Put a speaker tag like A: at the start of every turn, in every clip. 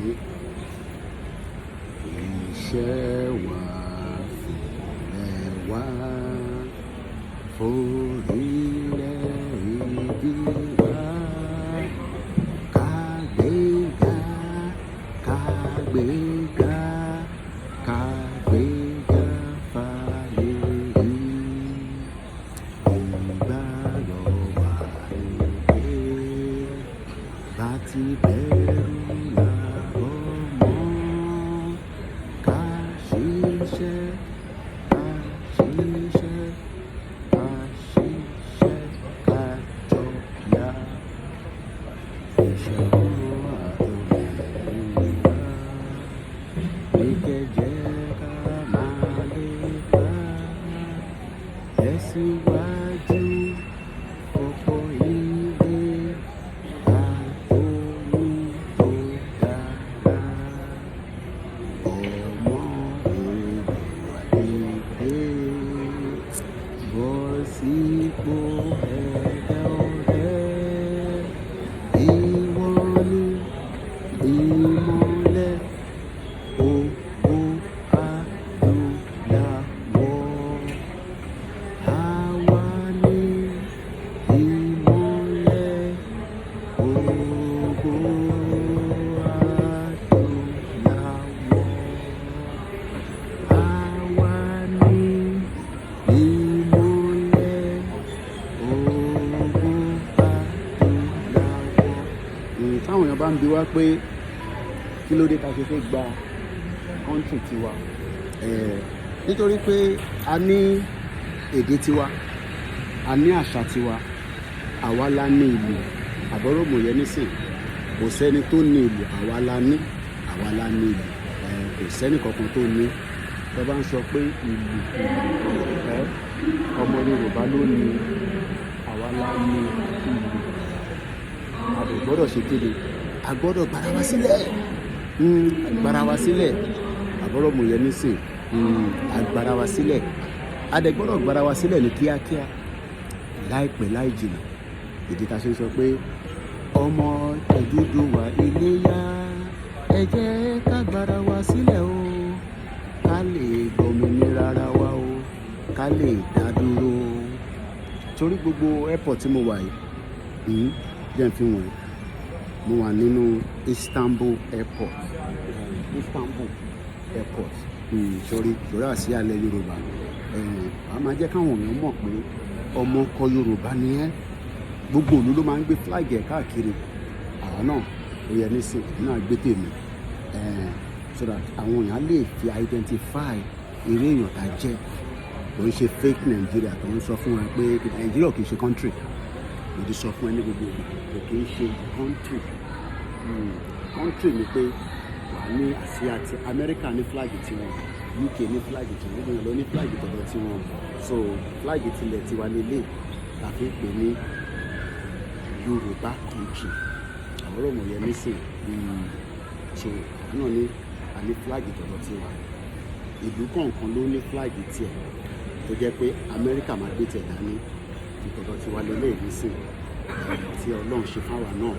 A: Àmín. Iṣẹ́ wa fúnlẹ̀ wá forílẹ̀-èdè wa. Kàgbéga, kàgbéga, kàgbéga fáyé rí. Ìgbàgbọ́ wa ni pé bá ti bẹ́rú là bọ́mọ. Ká ṣiṣẹ́, ká ṣiṣẹ́, ká ṣiṣẹ́, ká jọ là. Ìṣọ̀kan àtòmìnira ní kẹ́ jẹ́ ká máa lépa. Tẹ̀síwájú ọ̀pọ̀ ire àtòhun tó dára. Ọmọ Oòduà dìde, bọ́ sípò ẹ̀dá ọ̀rẹ́. Ìwọ ni ìmọ́lẹ̀ gbogbo adúláwọ̀. Àwa ni ìmọ́lẹ̀ gbogbo adúláwọ̀. Àwa ni ìmọ́lẹ̀ gbogbo adúláwọ̀. Táwọn èèyàn bá ń bi wá pé kí ló dé ta ṣe fẹ́ gba country tiwa, nítorí pé a ní èdè tiwa, a ní àṣà tiwa, àwa la ní ìlú. Àbọ̀rọ̀mọ̀ yẹn nísìn, kò sẹ́ni tó ní ìlú, àwa la ní, àwa la ní ìlú. Kò sẹ́ni kankan tó ní. Tẹ́ bá ń sọ pé ìlú, ìlú, ọmọ Yorùbá ló ní, àwa la ní ìlú. A dẹ̀ gbọ́dọ̀ ṣe kéde, a gbọ́dọ̀ gbára wa sílẹ̀, gbára wa sílẹ̀. Àbọ̀rọ̀mọ̀ yẹn nísìn, a gbára wa sílẹ̀. A dẹ̀ gbọ́dọ̀ gbára wa sílẹ̀ ní kíákíá, láìpẹ́ láì jìnnà. Ìdí ta ṣe ń sọ pé ọmọ Odùduwà ilé yá, ẹ jẹ́ ká gbára wa sílẹ̀ o, ká lè gbòmìnira ara wa o, ká lè dá dúró. Torí gbogbo airport tí mo wà yìí, jẹ́ n fi wọ̀nyí, mo wà nínú Istanbul airport, Istanbul airport. Sórí sórí àsíá ilẹ̀ Yorùbá, a máa jẹ́ káwọn èèyàn mọ̀ pé ọmọ ọkọ Yorùbá ni ẹ́. Gbogbo ìlú ló máa ń gbé flag ẹ̀ káàkiri. Àwa náà, ó yẹ nísìn, èmi náà gbé tèmi, so that àwọn èèyàn lè fi identify irú èèyàn tá a jẹ́. Kò ń ṣe fake Nigeria tó ń sọ fún wa pé Nigeria kì í ṣe country. Mo ti sọ fún ẹ ní gbogbo ìgbà, kò kì í ṣe country. Country ni pé wà ní àsíá ti America, ní flag tiwọn, UK ní flag tiwọn, gbogbo èèyàn ló ní flag tọ̀dọ̀ tiwọn. So flag tilẹ̀ tiwa nílé la fi ń pè ní Yorùbá country. Àbúrò mọ̀ yẹn nísìn. So àwọn náà ní, a ní flag tọ̀dọ̀ tiwa. Ìlú kọ̀ọ̀kan ló ní flag tiẹ̀, tó jẹ́ pé Amẹ́ríkà máa gbé tiẹ̀ dání, ti tọ̀dọ̀ tiwa lélẹ̀ nísìn, tí Ọlọ́run ṣe fáwa náà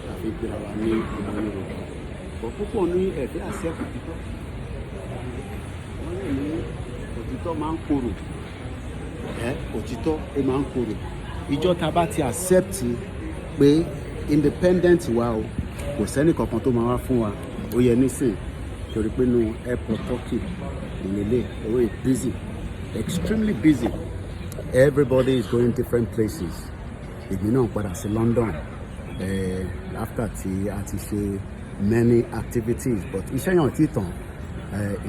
A: la fi gbéra wa ní ọmọ Yorùbá. Bọ̀ púpọ̀ ní ẹ̀fẹ́ accept òtítọ́. Wọ́n lè ní òtítọ́ máa ń korò. Ẹ òtítọ́ ó máa ń korò. Ìjọ ta bá ti accept pé independent wa o, kò sẹ́ni kankan tó máa wá fún wa. Ó yẹ nísìn, torí pé nínú airport Turkey ìnílé, owó is busy, extremely busy. Everybody is going different places. Èmi náà padà sí London after tí a ti ṣe many activities, but iṣẹ́ yẹn ò tí tán.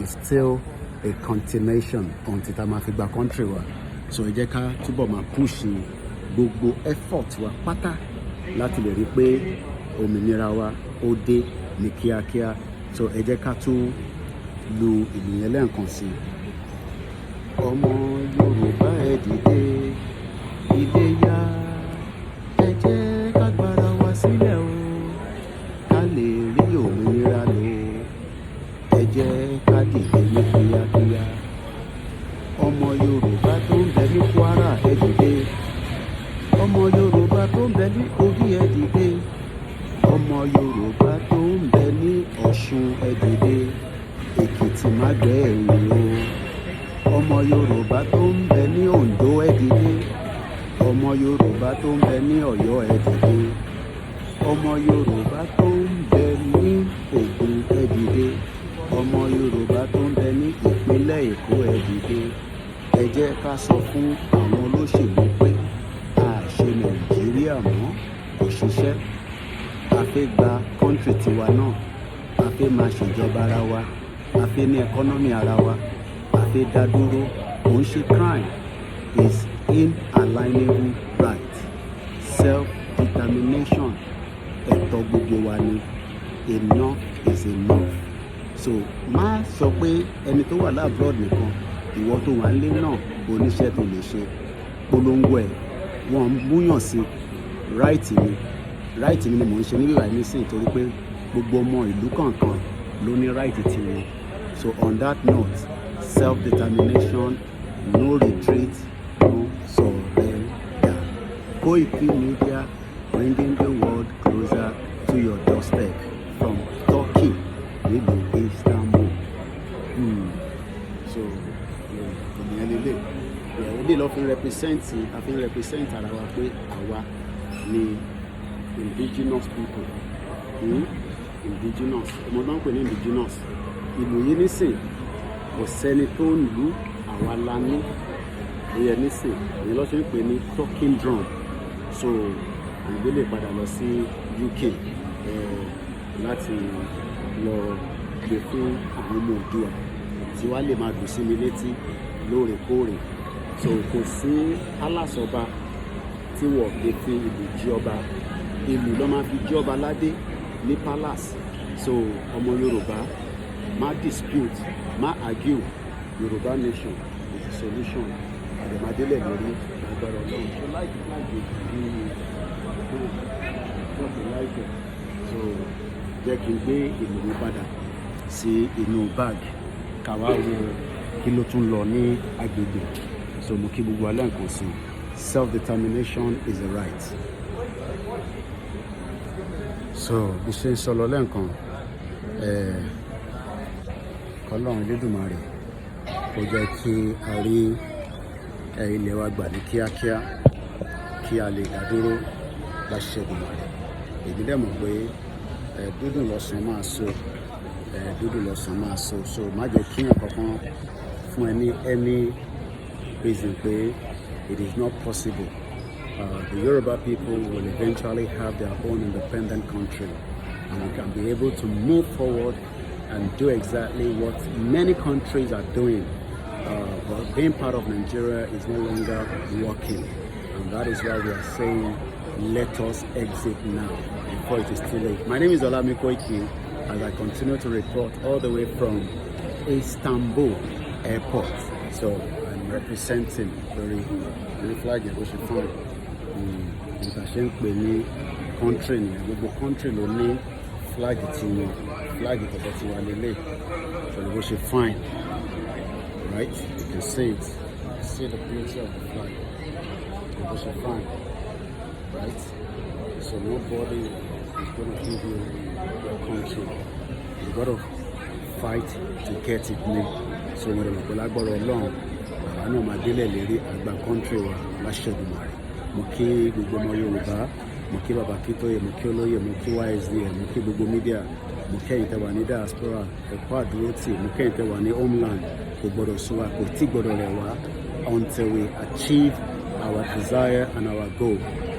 A: Is still a continuation until tá a máa fi gba country wa. So ẹ jẹ́ ká túbọ̀ máa push gbogbo effort wa pátá láti lè rí i pé òmìnira wa ó dé ní kíákíá. So ẹ jẹ́ ká tún lu ìlú yẹn lẹ́ẹ̀kan sí i. Ọmọ Yorùbá, ẹ dìde, ilé yá, ẹ jẹ́ ká gbára wa sílẹ̀ o, ká lè rí òmìnira lò. Ẹ jẹ́ ká dìde ní kíákíá. Ọmọ Yorùbá tó ń bẹ ní Kwara, ẹ dìde. Ọmọ Yorùbá tó ń bẹ ní Kogi, ẹ dìde. Ọmọ Yorùbá tó ń bẹ ní Ọ̀ṣun. Ẹ dìde, Èkìtì má gbẹ̀yìn o. Ọmọ Yorùbá tó ń bẹ ní Oǹdó, ẹ dìde. Ọmọ Yorùbá tó ń bẹ ní Ọ̀yọ́, ẹ dìde. Ọmọ Yorùbá tó ń bẹ ní Ògùn, ẹ dìde. Ọmọ Yorùbá tó ń bẹ ní ìpínlẹ̀ Èkó, ẹ dìde. Ẹ jẹ́ ká sọ fún àwọn olóṣèlú pé a ò ṣe Nàìjíríà mọ́, kò ṣiṣẹ́. A fẹ́ gba country tiwa náà, a fẹ́ máa ṣèjọba ara wa, a fẹ́ ní economy ara wa, a fẹ́ dá dúró. Kò ń ṣe crime, is inalienable right. Self determination, ẹ̀tọ́ gbogbo wa ni. Enough is enough. So má sọ pé ẹni tó wà l'abroad nìkan. Ìwọ tó wà nílé náà, oníṣẹ́ tó lè ṣe, polongo ẹ̀. Wọ́n ń múyàn sí right mi. Right mi ni mò ń ṣe níbí báyìí nísìnyí, torí pé gbogbo ọmọ ìlú kọ̀ọ̀kan ló ní right tiwọn. So on that note, self-determination, no retreat, no surrender. Koiki Media, bringing the world closer to your doorstep from Turkey, nílùú Istanbul. So ìyẹn lélẹ̀ ilé lọ́ fi represent, a fi represent ara wa pé àwa ni indigenous people. Indigenous, ọmọ tó ń pè ní indigenous. Ìlú yìí nísìn, kò sẹ́ni tó ń lu, àwa la ní ìyẹn nísìn. Ìyẹn ló ṣe ń pè ní talking drum. So àgbẹ̀ lè padà lọ sí UK láti lọ gbé fún àwọn ọmọ Oòduà tí wàá lè máa dùn sí mi létí lóòrèkóòrè. So kò sí palace ọba tí wọ́n lè fi ìlú jí ọba. Ìlú ló máa fi jí ọba ládé ní palace. So ọmọ Yorùbá, má dispute, má argue. Yorùbá nation is the solution. Àdèmàdélẹ̀ lórí agbára Ọlọ́run. So like flag ní náà tó like. So jẹ́ kí n gbé ìlú mi padà sí inú bag, ká wá wo kí ló tún lọ ní agbègbè. So mo kí gbogbo alẹ́ nǹkan sí. Self determination is a right. So bí ṣe ń sọ lọ lẹ́ǹkan, kọ́lọ́run Elédùmarè kó jẹ́ kí a rí ilẹ̀ wa gbà ní kíákíá, kí a lè dá dúró láṣẹ Èdùmàrè. Èmi dẹ̀ mọ̀ pé dúdùn lọ́sàn máa so, dúdùn lọ́sàn máa so. So má jẹ́ kí èèyàn kankan fún ẹ ní any reason pé it is not possible. The Yoruba people will eventually have their own independent country, and we can be able to move forward and do exactly what many countries are doing. But being part of Nigeria is no longer working, and that is why we are saying let us exit now before it is too late. My name is Olami Koiki, as I continue to report all the way from Istanbul Airport. So I'm representing very very flag yẹn bó ṣe fine. Nípa ṣe ń pè ní country nìyẹn. Gbogbo country ló ní flag tiwọn. Flag tọ̀dọ̀ tiwa lélẹ̀ pẹ̀lú bó ṣe fine, right? You can see it, see the beauty of the flag, bó ṣe fine, right? So nobody is gonna give you your country. You gotta fight to get it ní. So mo rẹ̀ mọ̀ pé lágbára Ọlọ́run, àwa náà máa délẹ̀ lérí àgbà country wa láṣẹ Èdùmàrè. Mo kí gbogbo ọmọ Yorùbá, mo kí bàbá Akíntóyè, mo kí olóyè, mo kí YSDM, mo kí gbogbo media, mo kí ẹ̀yin tẹ́ wà ní diaspora, ẹ̀kọ́ àdúrótì, mo kí ẹ̀yin tẹ́ wà ní homeland. Kò gbọ́dọ̀ sú wa, kò tí gbọ́dọ̀ rẹ̀ wá until we achieve our desire and our goal.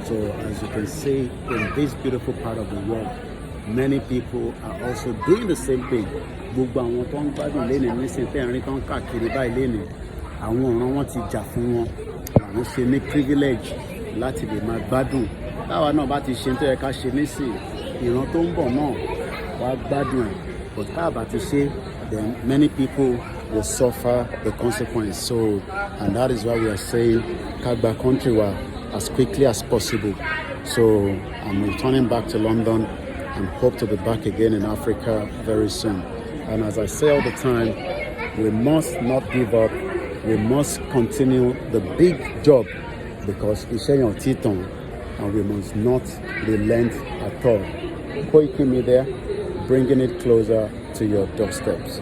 A: So as you can see, in this beautiful part of the world, many people are also doing the same thing. Gbogbo àwọn tó ń gbádùn lénìí nísìnyí, tẹ́ ń rí tó ń káàkiri báyìí lénìí, àwọn ọ̀ràn wọn ti jà fún wọn, làwọn ṣe ní privilege láti lè máa gbádùn. Táwa náà bá ti ṣe tó yẹ ká ṣe nísìn, ìran tó ń bọ̀ náà wá gbádùn ẹ̀. But tá a bá ti ṣe, then many people will suffer the consequence. So, and that is why we are saying ká gba country wa as quickly as possible. So I'm returning back to London and hope to be back again in Africa very soon. And as I say all the time, we must not give up. We must continue the big job, because iṣẹ́ yẹn ò tí tán, and we must not relent at all. Koiki Media, bringing it closer to your doorsteps.